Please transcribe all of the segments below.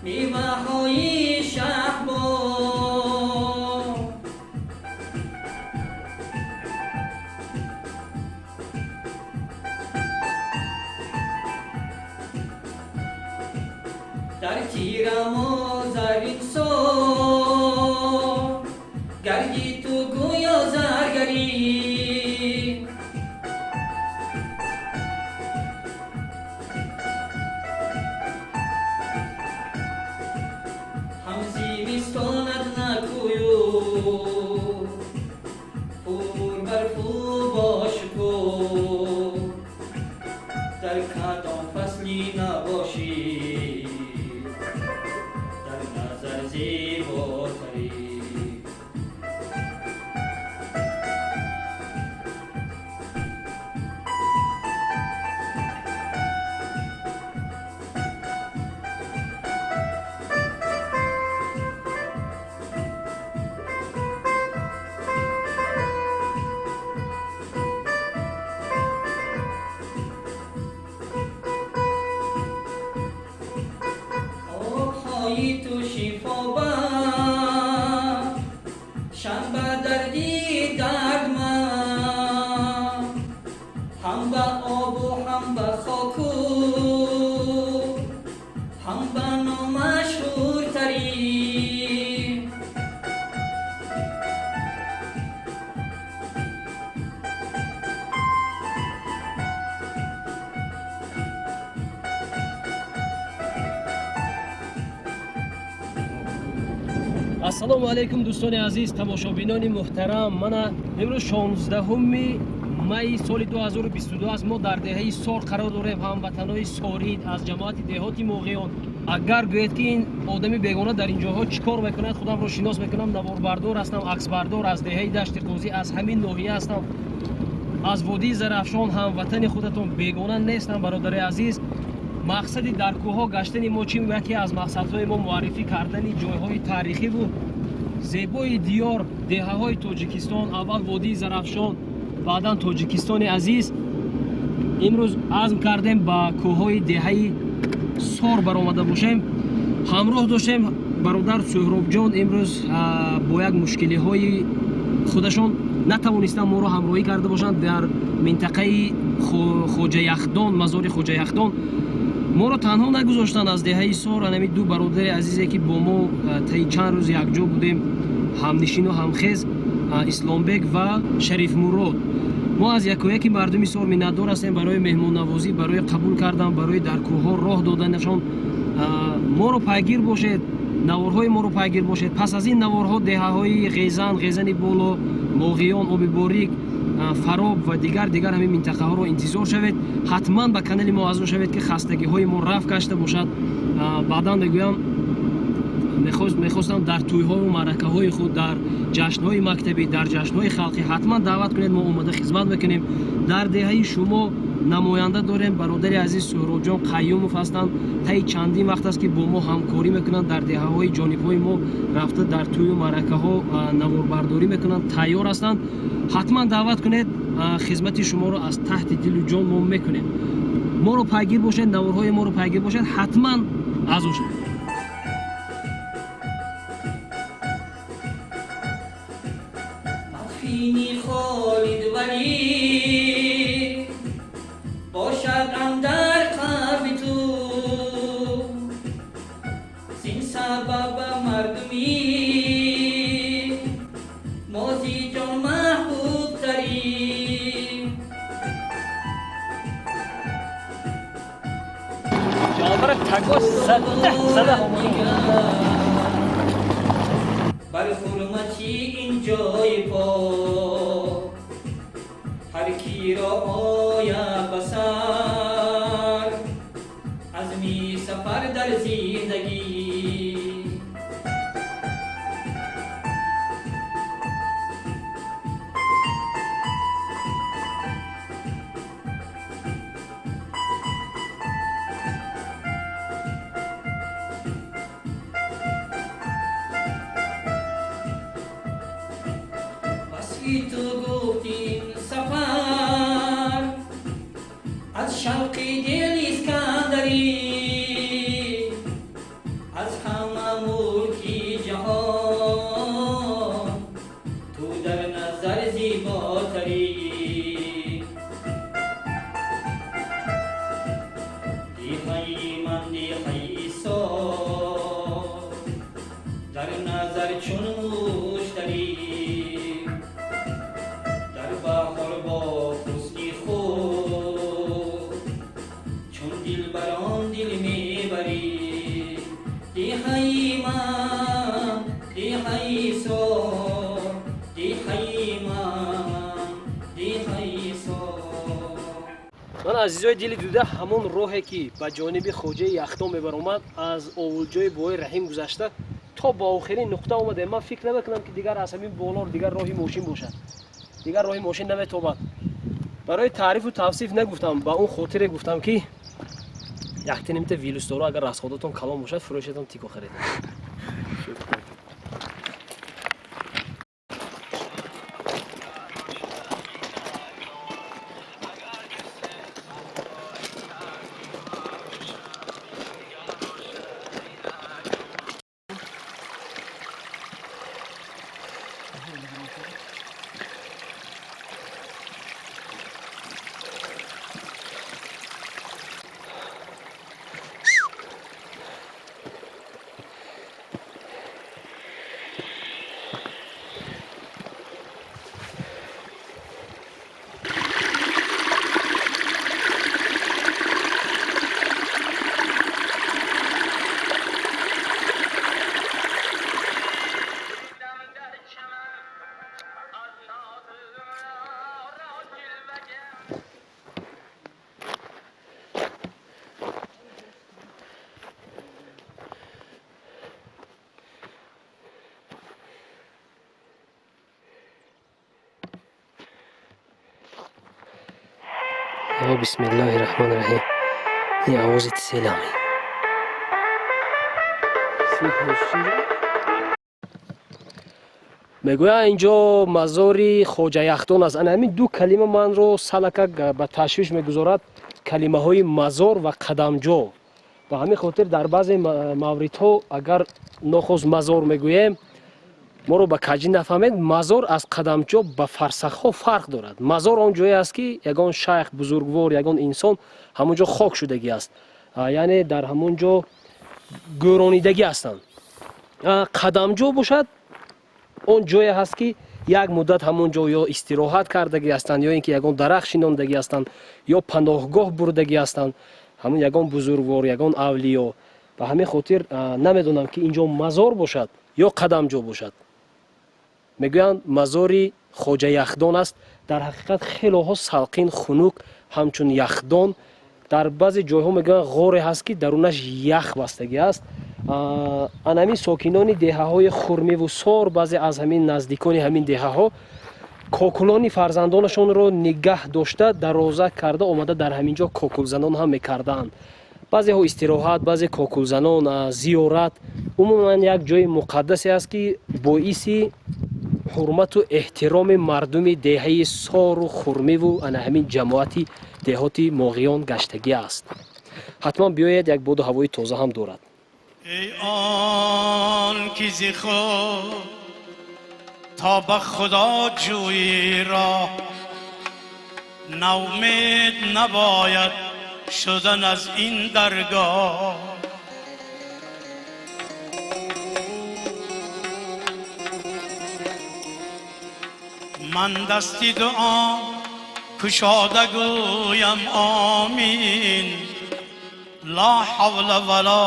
Меваҳои шаҳбо. Дар тирамо зарин сол, гарди ту гӯё заргарӣ. Ҳам зимистонат накӯю пурбарфу бошукӯҳ, дар кадом фаслӣ набошӣ, дар назар зеботарӣ. Обҳои ту шифобахш, шанба дарди дардманд, ҳам ба обу ҳам ба хоку ҳам ба номашҳуртарӣ. Ассалому алайкум, дӯстони азиз, тамошобинони муҳтарам. Мана имрӯз 16 майи соли 2022 аст. Мо дар деҳаи Сор қарор дорем, ҳамватанои сорид аз ҷамоати деҳоти Моғиён. Агар гӯед, ки ин одами бегона дар ин ҷоҳо чӣ кор мекунад, худамро шинос мекунам. Наворбардор ҳастам, аксбардор, аз деҳаи Дашти Қозӣ, аз ҳамин ноҳия ҳастам, аз водии Зарафшон, ҳамватани худатон, бегона нестам, бародари азиз. Мақсади дар кӯҳҳо гаштани мо чи? Яке аз мақсадҳои мо муаррифӣ кардани ҷойҳои таърихиву зебои диёр, деҳаҳои Тоҷикистон, аввал водии Зарафшон, баъдан Тоҷикистони азиз. Имрӯз азм кардем, ба кӯҳҳои деҳаи Сор баромада бошем. Ҳамроҳ доштем бародар Суҳробҷон. Имрӯз бо як мушкилиҳои худашон натавонистанд моро ҳамроҳӣ карда бошанд. Дар минтақаи Хоҷаяхдон, мазори Хоҷаяхдон моро танҳо нагузоштанд. Аз деҳаи Сор анами ду бародари азизе, ки бо мо таи чанд рӯз якҷо будем, ҳамнишину ҳамхез, Исломбек ва Шарифмурод. Мо аз якояки мардуми Сор миннатдор ҳастем барои меҳмоннавозӣ, барои қабул кардан, барои дар кӯҳҳо роҳ доданашон. Моро пайгир бошед, наворҳои моро пайгир бошед. Пас аз ин наворҳо деҳаҳои Ғезан, Ғезани Боло, Моғиён, Оби Борик, Фароб ва дигар дигар ҳамин минтақаҳоро интизор шавед. Ҳатман ба канали мо аъзо шавед, ки хастагиҳои мо рафт гашта бошад. Баъдан мегӯям, мехостам дар тӯйҳову маъракаҳои худ, дар ҷашнҳои мактабӣ, дар ҷашнҳои халқӣ ҳатман даъват кунед, мо омода хизмат мекунем. Дар деҳаи шумо намоянда дорем, бародари азиз Суҳробҷон Қаюмов ҳастанд. Таи чандин вақт аст, ки бо мо ҳамкорӣ мекунанд, дар деҳаҳои ҷонибҳои мо рафта, дар тӯю маъракаҳо наворбардорӣ мекунанд, тайёр ҳастанд. Ҳатман даъват кунед, хизмати шуморо аз таҳти дилу ҷон мо мекунем. Моро пайгир бошед, наворҳои моро пайгир бошед, ҳатман аъзо шавед. Мадфини Холид Валӣ бошад андар қалби ту, зин сабаба мардумӣ мози ҷон маҳбубтарӣ. Ҷонвара тагош зада зада. Бар ҳурмати ин ҷои пок ҳар киро ояд ба сар азми сафар дар зиндагӣ. Васфи ту гуфтим сафар аз шавқи дил Искандарӣ, аз Мулки ҷаҳон ту дар назар зеботарӣ. Деҳаи ман, деҳаи Сор, дар назар чун муштарӣ. Дар баҳор бо ҳусни худ чун дилбарон дил мебарӣ. Деҳаи ман, деҳаи Сор, деҳаи ман, деҳаи Сор. Ман, азизои дили дида, ҳамон роҳе ки ба ҷониби Хоҷаи Яхдон мебаромад, аз овулҷои Бобои Раҳим гузашта то ба охирин нуқта омадем. Ман фикр намекунам, ки дигар аз ҳамин болор дигар роҳи мошин бошад, дигар роҳи мошин наметобад. Барои таърифу тавсиф нагуфтам, ба он хотире гуфтам, ки яктинимта вилусдоро агар расходотон калон бошад, фурӯшетон, тико харед. Бисмиллоҳи раҳмони раҳим. Ин овози селами. Мегӯянд, инҷо мазори Хоҷа Яхдон аст. Ана ҳамин ду калима манро салакак ба ташвиш мегузорад: калимаҳои мазор ва қадамҷо. Ба ҳамин хотир дар баъзе мавридҳо агар нохост мазор мегӯем, моро ба каҷӣ нафаҳмед. Мазор аз қадамҷо ба фарсахҳо фарқ дорад. Мазор он ҷое аст, ки ягон шайх бузургвор, ягон инсон ҳамон ҷо хок шудагӣ аст, яъне дар ҳамон ҷо гӯронидагӣ ҳастанд. Қадамҷо бошад, он ҷое ҳаст, ки як муддат ҳамон ҷо ё истироҳат кардагӣ ҳастанд, ё ин ки ягон дарахт шинондагӣ ҳастанд, ё паноҳгоҳ бурдагӣ ҳастанд ҳамон ягон бузургвор, ягон авлиё. Ба ҳамин хотир намедонам, ки ин ҷо мазор бошад ё қадамҷо бошад. Мегӯянд, мазори Хоҷа Яхдон аст. Дар ҳақиқат хелоҳо салқин, хунук, ҳамчун яхдон. Дар баъзе ҷойҳо мегӯянд, ғоре ҳаст, ки дарунаш ях бастагӣ аст. Анамин сокинони деҳаҳои Хурмиву Сор, баъзе аз ҳамин наздикони ҳамин деҳаҳо кокулони фарзандонашонро нигаҳ дошта, дароза карда омада, дар ҳамин ҷо кокулзанон ҳам мекардаанд. Баъзеҳо истироҳат, баъзе кокулзанон, зиёрат. Умуман як ҷои муқаддасе аст, ки боиси ҳурмату эҳтироми мардуми деҳаи Сору Хурмиву ана ҳамин ҷамоати деҳоти Моғиён гаштагӣ аст. Ҳатман биёед, як боду ҳавои тоза ҳам дорад. Эй он ки зи худ то ба Худо ҷӯӣ роҳ, ноумед набояд шудан аз ин даргоҳ. Ман дасти дуо кушода гӯям омин, ла ҳавла вала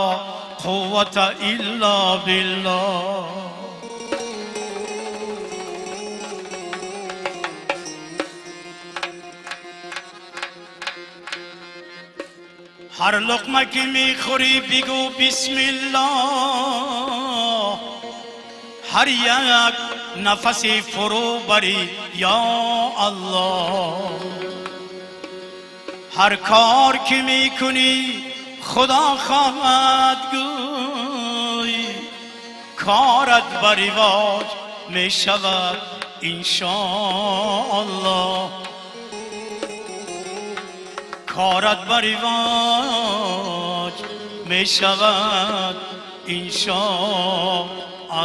қуввата илла биллоҳ. Ҳар луқма ки мехӯрӣ, бигӯ бисмиллоҳ, ҳар як нафаси фурӯ барӣ, ё Аллоҳ. Ҳар кор ки мекунӣ, Худо хоҳад гӯй, корат ба ривоҷ мешавад иншоаллоҳ. Корат ба ривоҷ мешавад. انشاءالله.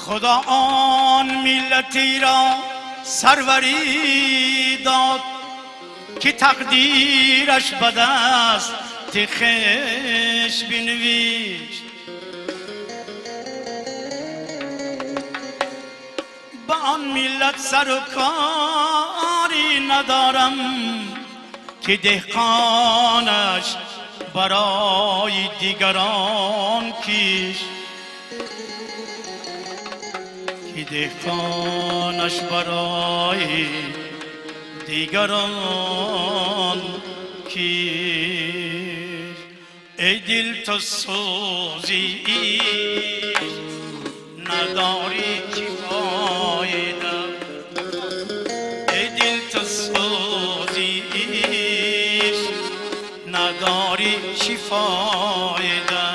خدا آن ملتی را سروری داد که تقدیرش به دست خویش بنوشت. به آن ملت سر و کاری ندارم که دهقانش برای دیگران کیش، که دهقانش برای دیگران کیش. ای دل تو سوزی نداری چی فایده، ای دل تو سوزی نداری چی فایده،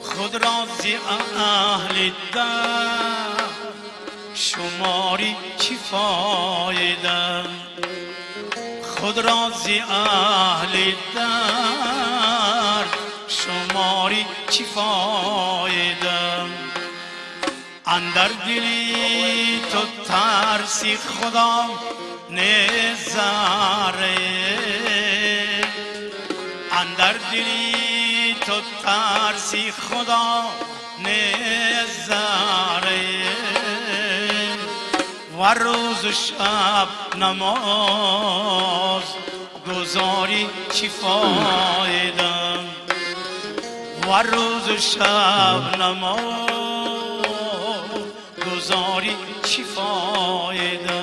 خود را ز اهل در شماری چی فایده، خود را ز اهل در شماری چی فایده. اندر دلی تو ترسی خدا نظره، اندر دلی تو ترسی خدا نظره، و روز و شب نماز گزاری چی فایده، و روز و شب نماز گزاری چی فایده.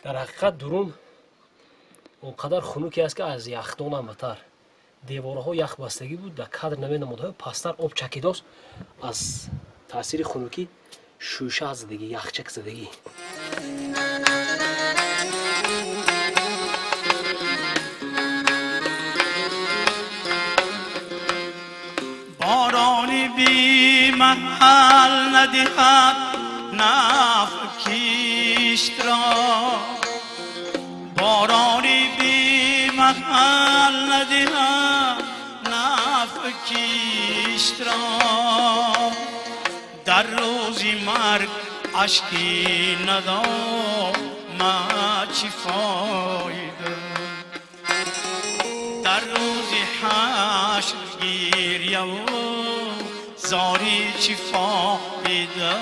Дар ҳақиқат дурун он қадар хунуке аст, ки аз яхдон ҳам батар. Деворҳо яхбастагӣ буд, дар кадр наменамудҳо, пасттар об чакидост, аз таъсири хунукӣ шӯша задагӣ, яхчак задагӣ. Борони бемаҳал надиҳад нафъ кишт ро, борони бемаҳал надиҳад нафъ кишт ро, дар рӯзи марг ашки надома чӣ фоида, дар рӯзи ҳашр гиряву зорӣ чӣ фоида.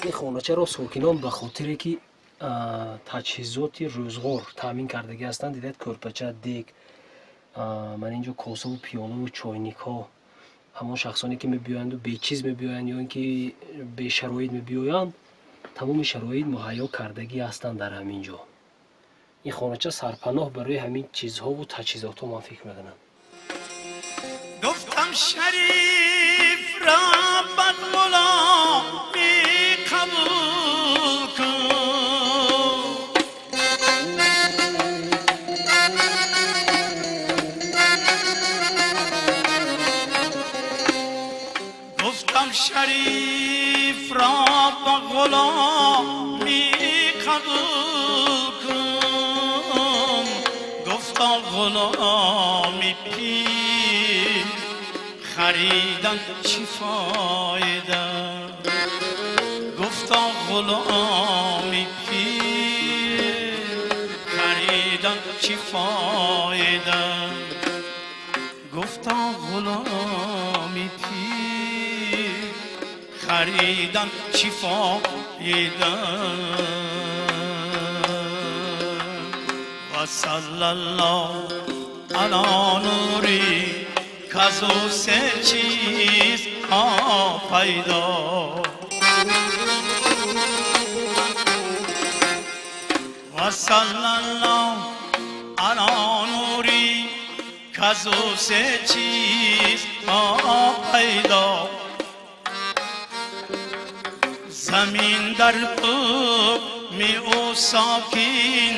Ин хоначаро сокинон ба хотире ки таҷҳизоти рӯзғор таъмин кардагӣ ҳастанд, дидед кӯрпача, дег, ман инҷо косаву пиёлаву чойникҳо. Ҳамон шахсоне ки мебиёянду бечиз мебиёянд ё ин ки бешароит мебиёянд, тамоми шароит муҳайё кардагӣ ҳастанд дар ҳамин ҷо. Ин хонача сарпаноҳ барои ҳамин чизҳову таҷҳизотҳо ман фикр мекунам. Гуфтам шариф ро бадғуломи қабул кун, гуфтам шариф ро ба ғуломи қабул кун, гуфта ғуломи пир харидан чӣ фоида, гуфта ғуломи пир харидан чӣ фоида? Гуфта ғуломи пир харидан чӣ фоида? Ва саллаллоҳу ала нури казу се чиз ҳо пайдо. Ва саллаллоҳу ала нури казу се чиз ҳо пайдо. Замин дар ҳукми ӯ сокин,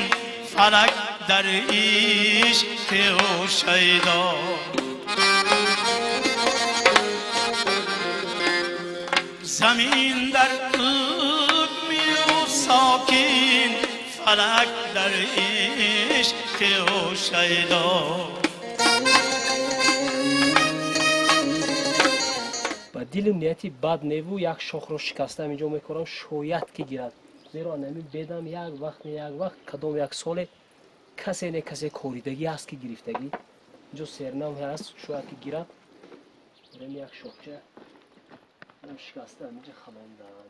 фалак дар ишқи ӯ шайдо. Замин дар ҳукми ӯ сокин, фалак дар ишқи ӯ шайдо. Ба дилу нияти бад неву як шохро шикаста инҷо мекорам, шояд ки гирад. Зеро анами бедам як вақт не як вақт кадом як соле касе не касе коридагӣ ҳаст ки гирифтагӣ. Инҷо сернам ҳаст, шояд ки гирад. Берем як шохча шикаста инҷо халондан.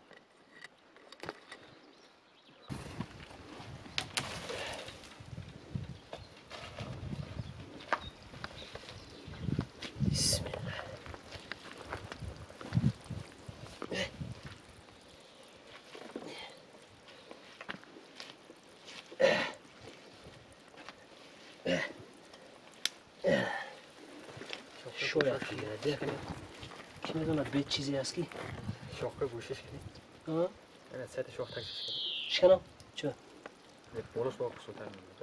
Бисмилла. Шояд ки гирад. Ки медонад бед чизе аст ки? Шохка гӯша шикани. А? Ана сати шох так шикани. Шиканам? Чӣ? Болос бо хусутар мемонад.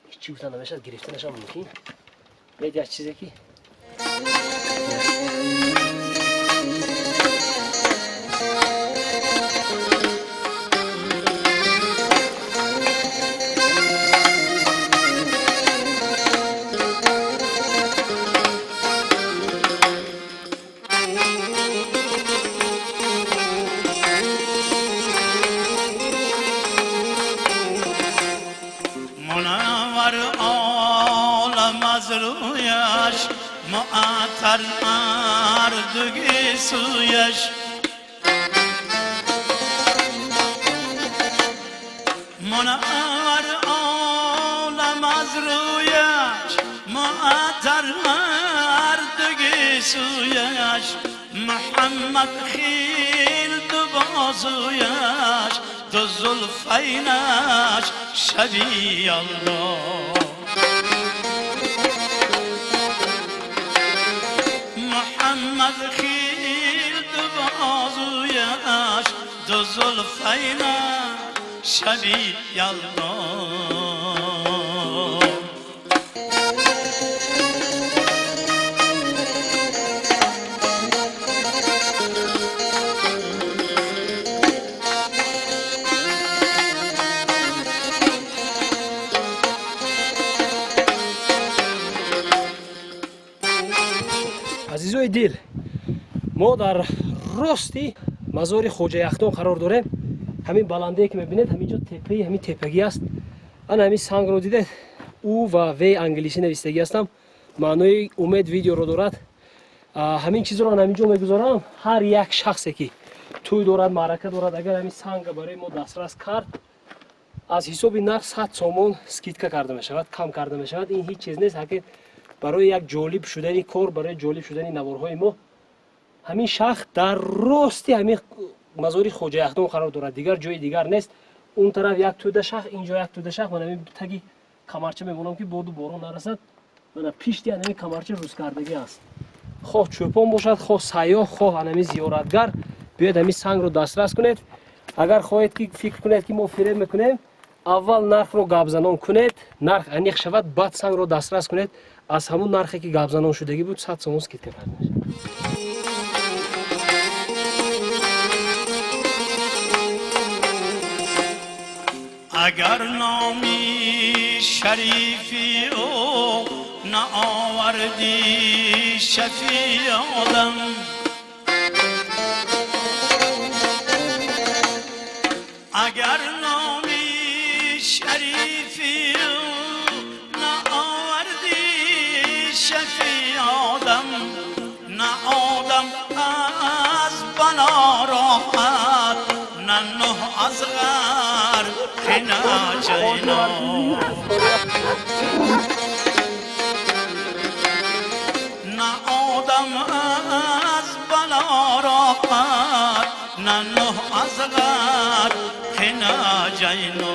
Ҳеҷ чӣ гуфта намешавад, гирифтанашам мумкин. Бед як чизе ки Munavvar olam az rüyaş, muattar ardügi suyaş. Munavvar olam az rüyaş, muattar ardügi suyaş. Muhammed xil bazuyaş, du zulfaynaş şebi Allah. Muhammed xil bazuyaş, du zulfaynaş şebi Allah. Азизои дил, мо дар рости мазори Хоҷа Яхдон қарор дорем. Ҳамин баландае ки мебинед, ҳамин ҷо теппаи ҳамин теппагӣ аст. Ана ҳамин сангро дидед, У ва В англисӣ навистагӣ ҳастам, маънои умед видеоро дорад. Ҳамин чизро ана ҳамин ҷо мегузорам. Ҳар як шахсе ки тӯй дорад, маърака дорад, агар ҳамин санга барои мо дастрас кард, аз ҳисоби нарх 100 сомон скидка карда мешавад, кам карда мешавад. Ин ҳеҷ чиз нест, ҳаки барои як ҷолиб шудани кор, барои ҷолиб шудани наворҳои мо. Ҳамин шахс дар рости ҳамин мазори Хоҷа Яхдон қарор дорад, дигар ҷои дигар нест. Он тараф як тӯда шах, инҷо як тӯда шах. Ман ҳамин таги камарча мемонам ки боду борон нарасад. Мана пишти ҳамин камарча рӯзкардагӣ аст. Хоҳ чӯпон бошад, хоҳ сайёҳ, хоҳ ҳамин зиёратгар, биёед ҳамин сангро дастрас кунед. Агар хоҳед ки фикр кунед ки мо фиреб мекунем, аввал нархро гапзанон кунед, нарх аниқ шавад, баъд сангро дастрас кунед. Аз ҳамун нархе ки гапзанон шудагӣ буд, 100 сомон скидка карда мешавад. اگر نامی شریفی او نآوردی شفیع آدم اگر نامی شریفی او نآوردی شفیع آدم نه آدم از بلا راحت نه نوح از غرق نجینا نه آدم از بلا راحت نه نوح از غرق نجینا.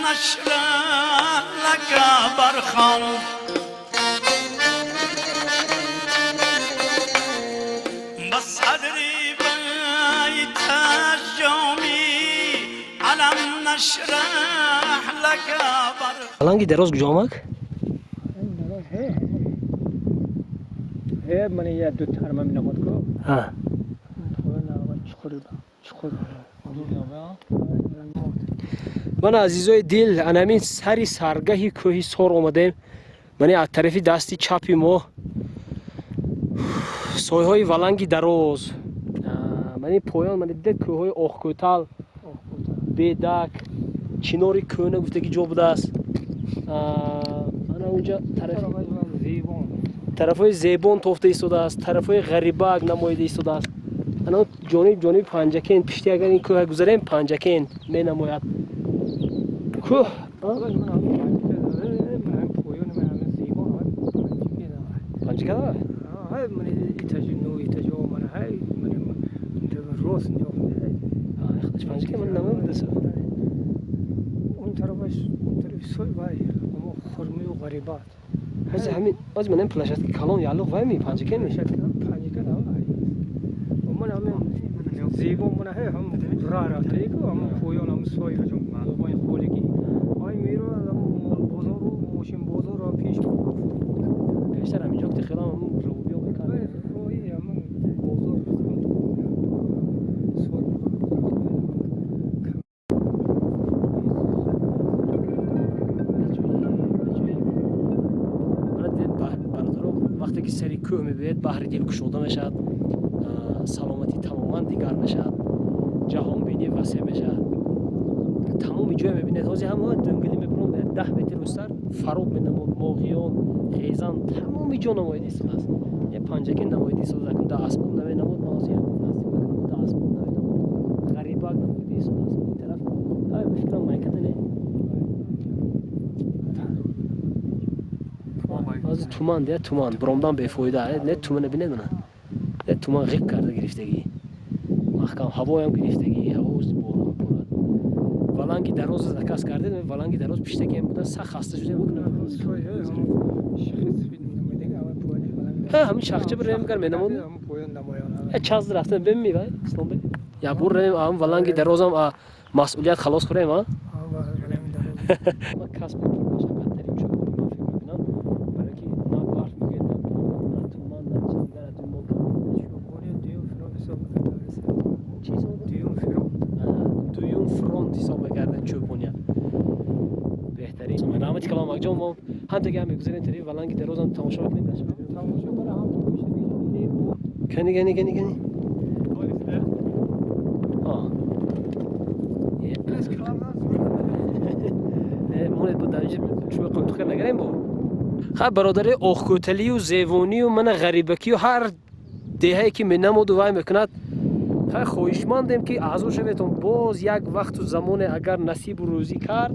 نشرح لك برخان بصدري بيت الجامي ألم نشرح لك برخان. Аланги дароз куҷо омак? He, ман я ду тарма минаход ко. Ҳа. Чуқур. Ман азизои дил, анамин сари саргаҳи кӯҳи Сор омадем. Мани аз тарафи дасти чапи мо сойҳои валанги дароз, мани поён мани дидед кӯҳҳои Оҳкӯтал, Бедак, Чинори кӯҳна гуфтаги ҷо будааст. Ана унҷа тарафҳои Зебон тофта истодааст, тарафҳои Ғарибак намоида истодааст. Ана ҷониби Панҷакент, пишти агар ин кӯҳа гузарем, Панҷакент менамояд. Кӯҳ Панҷакент? Панҷакент ман намедонистам. Он тарафаш, он тарафи сой вай, амо хурмию ғарибат. Ҳозир ҳамин, ҳозир ман ин площадка калон яллуқ вай ми Панҷакент ми? Панҷакент ҳа. Ман ҳамин Зебон ман ҳа ҳам роҳ рафта ку, ҳам поён ҳам сой мобайн холигӣ. Ай меро ҳам мол бозору мошин бозору пеш. Пештар ҳаминҷо ки хелам ҳам рӯбиё мекард. Роҳи ҳам бозор сой. Вақте ки сари кӯҳ мебиёед, баҳри дил кушода мешавад, саломатӣ тамоман дигар мешавад, ҷаҳонбинӣ васеъ мешавад. Тамоми ҷое мебинед. Ҳозир ҳама дӯнгилӣ мебурам, 10 метр устар фароб менамуд, моғиён, ғезан, тамоми ҷо намоида истодааст. Е Панҷакент намоида истодааст, акун дар асбоб наменамуд, ман ҳозир наздик мекунам, дар асбоб наменамуд. Ғарибак намоида истодааст. Ин тараф, ай ба фикрам майката не? Ҳозир туман дия, туман, буромдан бефоида. Не тумана бинед мана. Не туман ғиқ карда гирифтагӣ. Маҳкам ҳавоям гирифтагӣ, ҳаво борон борад. Валанги дароз заказ кардем, валанги дароз пиштакем буда, сахт хаста шудем. Ҳа, ҳамин шахча бирем гар менамон. Чаз рафтем бем ми вай, Исломбек. Я бур рем, ам валанги дарозам масъулият халос хӯрем, а? Ман касби пурмашаққаттарин чӯпони ман фикр мекунам, барое ки на барф мегӯяд, на борон, на туман, на чиз дигар аз дунбол дуюм фронт ҳисоб мекардем чӯпония. Беҳтарин. Раҳмати калом акҷон, мо ҳам дига мегузарем тари валанги дарозам тамошо кунем. Кани кани кани кани. Монед бо дар инҷа чӯба қӯлтуқа нагарем бо. Ха бародари Оҳкӯталию Зевонию мана Ғарибакию ҳар деҳае ки менамоду вай мекунад, хай хоҳишмандем ки аъзо шаветон. Боз як вақту замоне агар насибу рӯзӣ кард,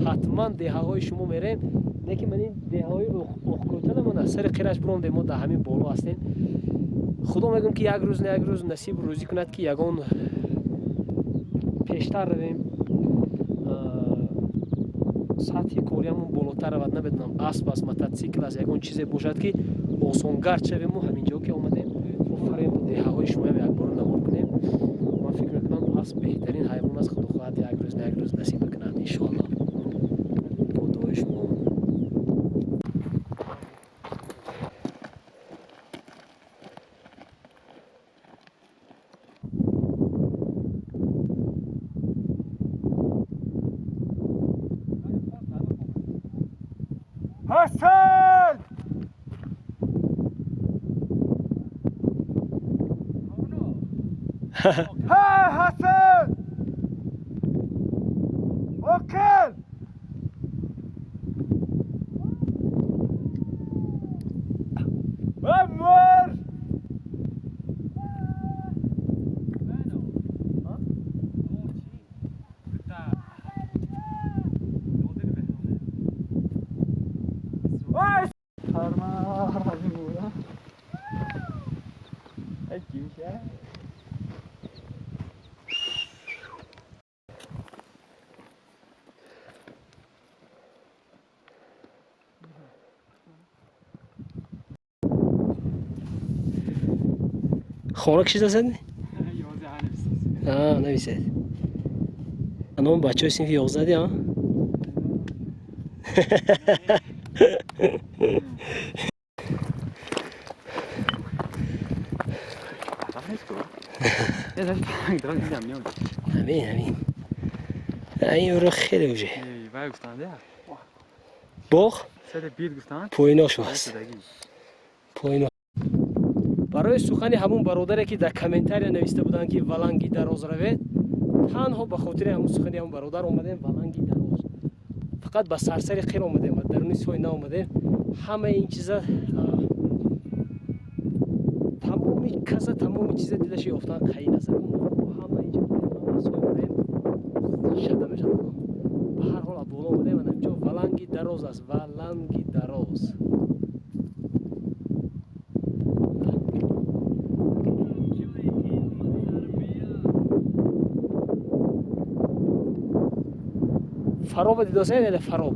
ҳатман деҳаҳои шумо мерем. Лекин ман ин деҳаҳои Оҳкӯтала мана сари қираш бурондем, мо дар ҳамин боло ҳастем. Худо мегӯм ки як рӯз на як рӯз насибу рӯзӣ кунад ки ягон Пештар равем, сатҳи кориамон болотар равад. Намедонам, асп аст, мототсикл аст, ягон чизе бошад, ки осонгард шавему. Ҳаминҷо ки омадем, офарем, деҳаҳои шумоям якбора навор кунем. Ман фикр мекунам, асп беҳтарин ҳайвон аст. Худо хоҳад, як рӯз на як рӯз насиб мекунад, иншоалло, бо дуои шумо. Hasan! Ha Hasan! Okey! Ömer! Хона кшидасад? Нависед. Номи бачаҳои синфи 11 ди, а? Ҳамин, ҳамин. Ин ӯро хеле уже. Боғ? Поинош аст. Поино. Барои сухани ҳамун бародаре, ки дар комментария нависта буданд, ки Валанги Дароз равед, танҳо ба хотири ҳамун сухани ҳамун бародар омадем Валанги Дароз. Фақат ба сарсари қир омадем, ба даруни сой наомадем. Ҳамаи ин чиза, тамоми каса, тамоми чиза дилаша ёфтан қаин аст. Ҳама инҷа сой омадем, шада мешавад. Ба ҳар ҳол, боло омадем, ана инҷо Валанги Дароз аст, Валанги Дароз. Фароба дидосед или Фароб?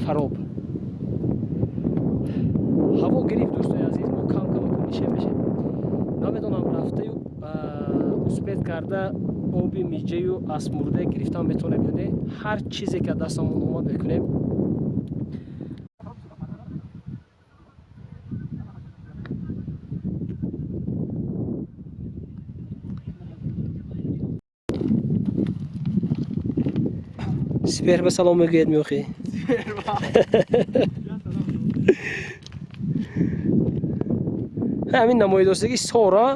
Фароб. Ҳаво гирифт, дӯстои азиз, мо кам кам нише мешем. Намедонам, рафтаю успеть карда оби миҷаю асмурда гирифтан метавонем ё не. Ҳар чизе ки дастамон омад, мекунем. Сипеҳр ба салом мегӯяд, меохӣ? Ҳамин намоидостагӣ сора.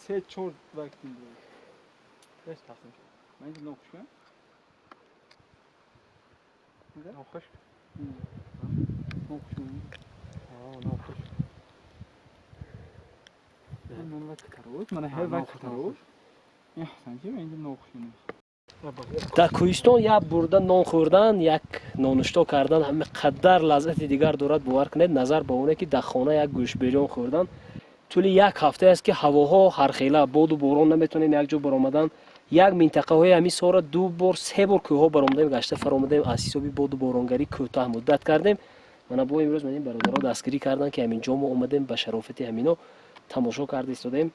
Се чор вақт тақсим шуд. Ман инҷо нохуш кунам? Нохуш? Нохуш. Нохуш. Ман вақт таруш, мана ҳар вақт таруш. Ин ҳасан ки инҷо нохуш. Дар кӯҳистон як бурда нон хӯрдан, як нонушто кардан ҳама қадар лаззати дигар дорад, бовар кунед, назар ба оне ки дар хона як гӯштбирён хӯрдан. Тӯли як ҳафтае аст, ки ҳавоҳо ҳархела, боду борон, наметавонем як ҷо баромадан. Як минтақаҳои ҳамин сора ду бор, се бор кӯҳҳо баромадем, гашта фаромадем, аз ҳисоби боду боронгарӣ кӯтоҳ муддат кардем. Мана бо имрӯз ман ин бародаро дастгирӣ карданд, ки ҳамин ҷо мо омадем, ба шарофати ҳамино тамошо карда истодем.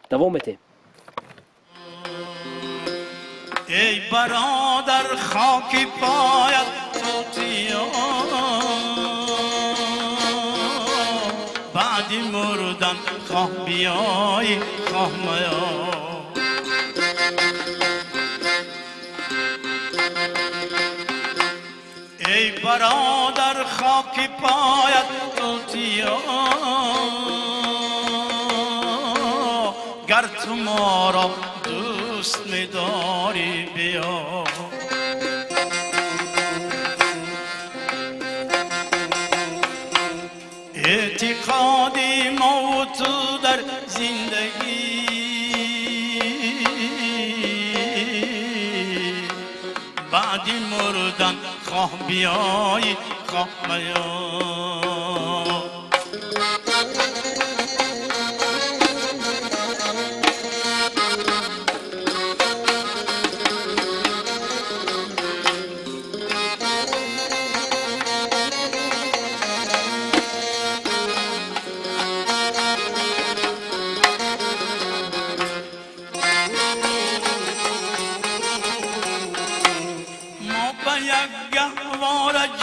Давом метем. Эй бародар, хоки поят тутиё, баъди мурдан хоҳ биёӣ, хоҳ маё. Эй бародар, хоки поят тутиё, гар ту моро дӯст медорӣ, биё. Эътиқоди мову ту дар зиндагӣ. بعدی مردن خواه بیایی خواه میا.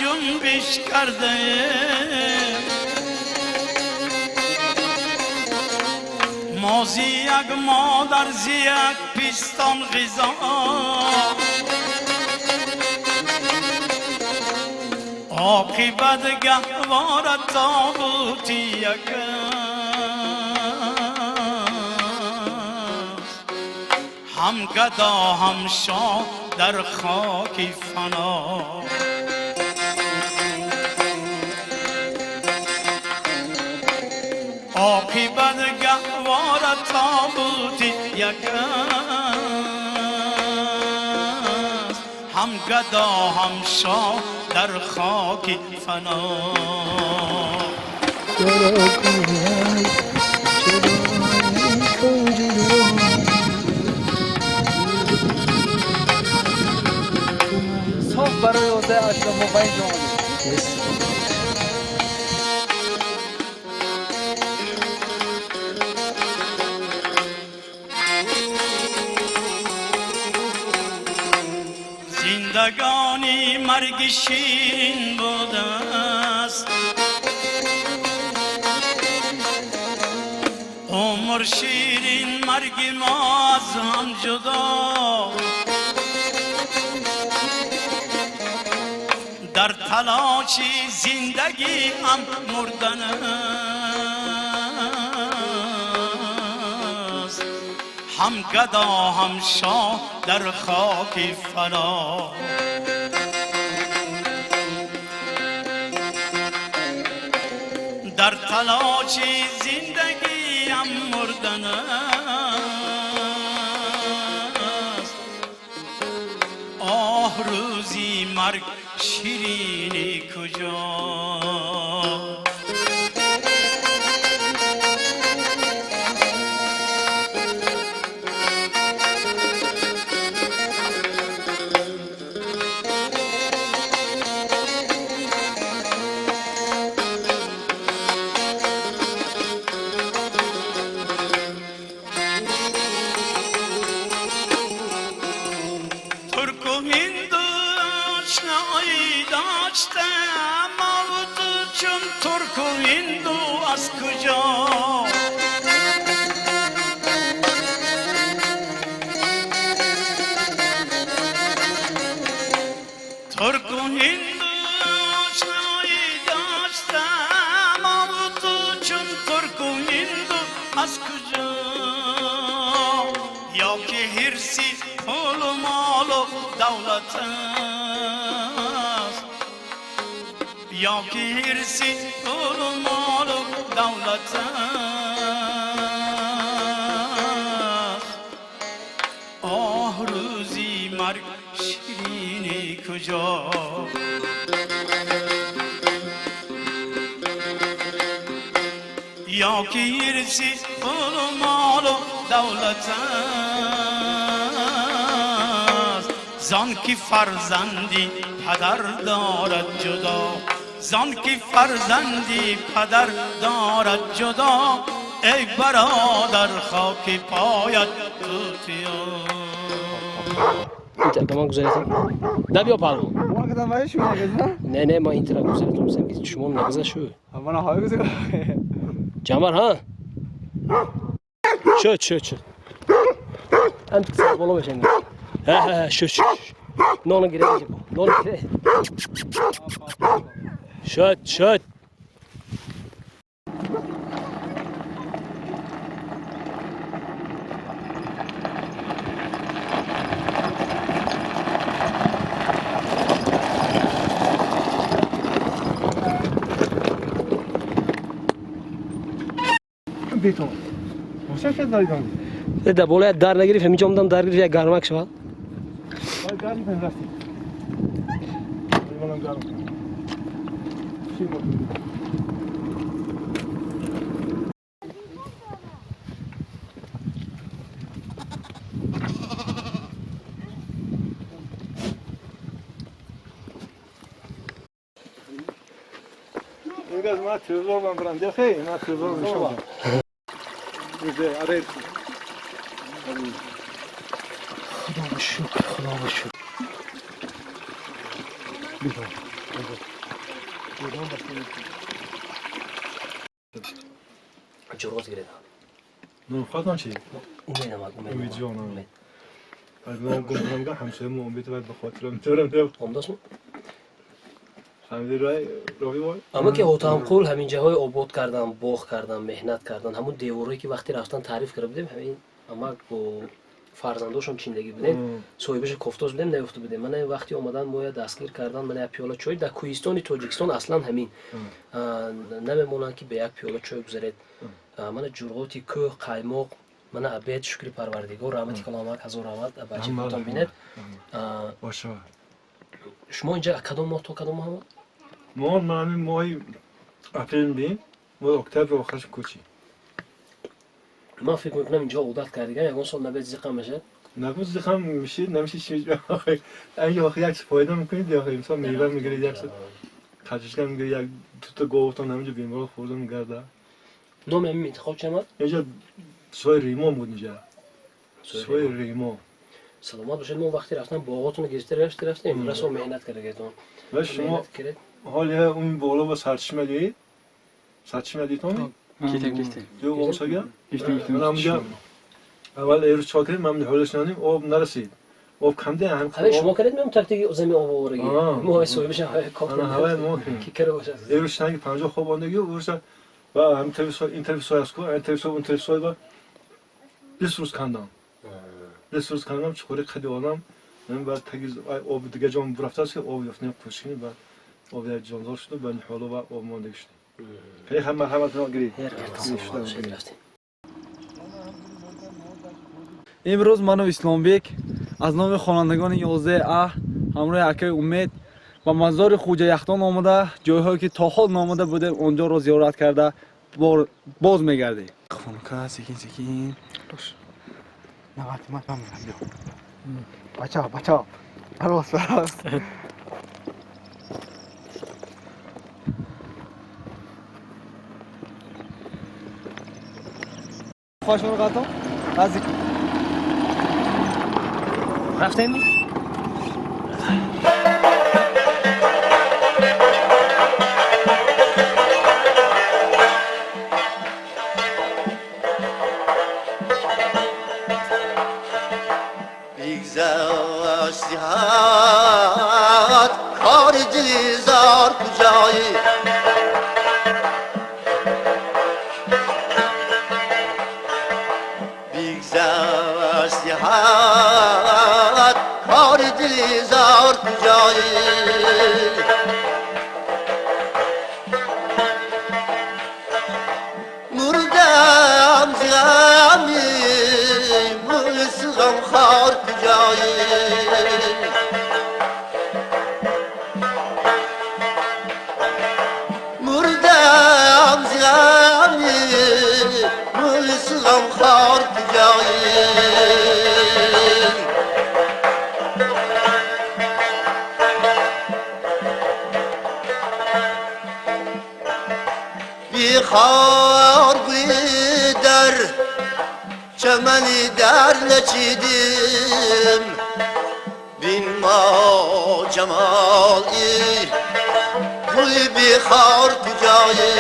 جنبش کرده ما زی یک مادر زی یک پستان غذا عاقبت گهواره تابوتی یک است هم گدا هم شاه در خاک فنا عاقبت گهواره تابوتی یک است هم گدا هم شاه در خاک فنا. صبح برای 11 8 ما به اینجا آمدیم. زندگانی مرگ شیرین بوده است عمر شیرین مرگ ما از هم جدا در تلاش زندگی هم مردن است هم گدا هم شاه در خاک فنا در تلاش زندگی هم مردن است آه روزی مرگ شیرینی کجا. از کجا ترک و هندو آشنایی داشتم و تو چون ترک و هندو از کجا یا که حرصی پول و مال و دولت است یا که حرصی پول و مال و دولت است آه روزی مرگ شیرینی کجا یا که حرصی پول و مال و دولت است زان که فرزندی پدر دارد جدا زان که فرزندی پدر دارد جدا ای برادر خاک پایت توتیا. این طرف من گذارتم نه بیا پهلو ما کدام وایش میگه نه نه ما این طرف گذارتم سم که شما نگذشت شو من های گذار جمر ها شد شد شد انت سر بالا بشین ها ها شد شد نونو گیره نونو گیره شد شد. بیتون ماشین شد داریدم ده بالای در نگرفت همینجا آمدم در گرفت یک گرمک شود وای گرمی پن رفتیم. منم گرم چی بود؟ اینقدر من تلویزیون من برم دیگه خیلی من تلویزیون میشم. آره. خدا به شکر، خدا به شکر. جرات گرفتم. نه خودم چی؟ امید آمد، امید جان امید. من گفتم که همسایه ما امید باید به خاطرم دارم. امداست؟ فهمیدی رای راوی وای؟ اما که ҳотамқул ҳамин ҷаҳои обод кардан, боғ кардан, меҳнат кардан, ҳамун деворое ки вақте рафтан таъриф карда будем, ҳамин амак бо фарзандошон чиндагӣ будем, соҳибаша кофтоз будем, наёфта будем. Мана вақти омадан моя дастгир кардан, мана як пиёла чой. Дар кӯҳистони Тоҷикистон аслан ҳамин намемонанд ки бе як пиёла чой гузаред. Мана ҷурғоти кӯҳ, қаймоқ, мана обед, шукри Парвардигор, раҳмати калон амак, ҳазор раҳмат, бачаи худтон бинед. Шумо инҷа кадом моҳ то кадом моҳ? ما همین ماهی اپریل بیم، ماه اکتبر آخرش کوچی. من فکر میکنم اینجا عادت کردیم، یگان سال نبید زیقم میشه. نگو زیقم میشه، نمیشه چیز. اگه آخه یک فایده میکنید یا مثلا میوه میگیرید، یک خرجش میگیرید، یک دو تا گاوتون همینجا بیمار خورده میگرده. نام همین انتخاب چه آمد؟ اینجا سوی ریمان بود اینجا. سوی ریمان. سلامت باشید. ما وقتی رفتم باغاتون رو گشته رفتیم، رسو مهنت کردید. و شما حالا اون بالا با سرچشمه دید؟ سرچشمه دید تو؟ کیتیم. دو قمساگه؟ کیتیم. من همونجا اول ایروز چاک کردیم، من حالش ندیم، آب نرسید. آب کم ده هم. همه شما کردید میام ترتیب زمین آب آوردگی. ما صاحبش هم کار هوای ما کی کرده باشه. ایروز تنگ 50 خواب آندگی و و هم طرف این طرف سوی از کو، این طرف سوی اون طرف سوی و 20 روز کندم. 20 روز کندم چخوری قدی آدم. من بعد تگیز آب دیگه جام رفته است که آب یافتیم کوشیم بعد آب یک جاندار شد و بعد حالا و آب مانده شد. خیلی هم مرحبا گرید. امروز من و اسلامبек аз номи хонандагони 11 А ҳамроҳи акаи Умед ба мазори Хуҷа Яхдон омада, ҷойҳое ки то ҳол наомада будем онҷоро зиёрат карда боз мегардем. Хонука секин секин. бача бача парвоз парвоз. Хош мурғатон наздик рафтем. بگذشت کار دلیزار کجایی بگذشت کار دلیزار کجایی مردم ز غمی مثل غمخوار کجایی مردم ز غمی مثل غمخوار کجایی بیخار گوی در چمنی در نچیدیم بین ما جمالی گوی بیخار کجایی